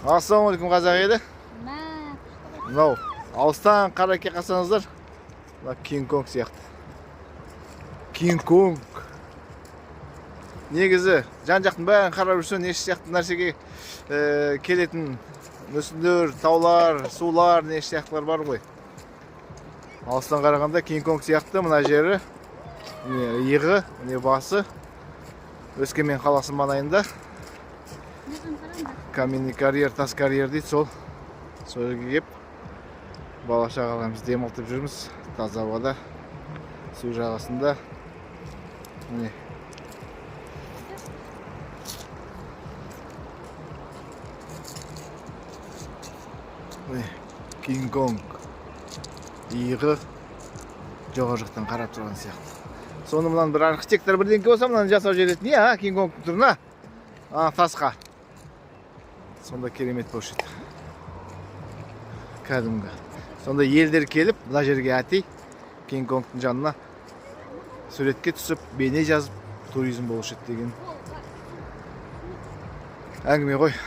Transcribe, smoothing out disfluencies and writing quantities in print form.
Ассалаумағалейкум, қазақ елі! Мә, күшті ғой. Мынау алыстан қарай қалсаңыздар, мына Кинг Конг сияқты. Кинг Конг негізі жан жақтың бәрін қарап жүрсең, неше сияқты нәрсеге келетін мүсіндер, таулар, сулар, неше сияқтылар бар ғой. Алыстан қарағанда Кинг Конг сияқты мына жері, міне иығы, міне басы. Өскемен қаласының маңайында Маған қараңдар. Каменный карьер, тас карьер дейді, сол жерге келіп, бала шағаларымызды демалтып жүрміз таза ауада, су жағасында. Міне, міне, Кинг Конг иығы жоғары жақтан қарап тұрған сияқты. Соны мынаны бір архитектор бірдеңке болса, мынаны жасап жіберетін, иә, а Кинг Конг түрін, а тасқа. Сонда керемет болушы еді кәдімгі. Сонда елдер келіп, мына жерге әтей Кинг Конгтың жанына суретке түсіп, бейне жазып, туризм болушы еді деген әңгіме ғой.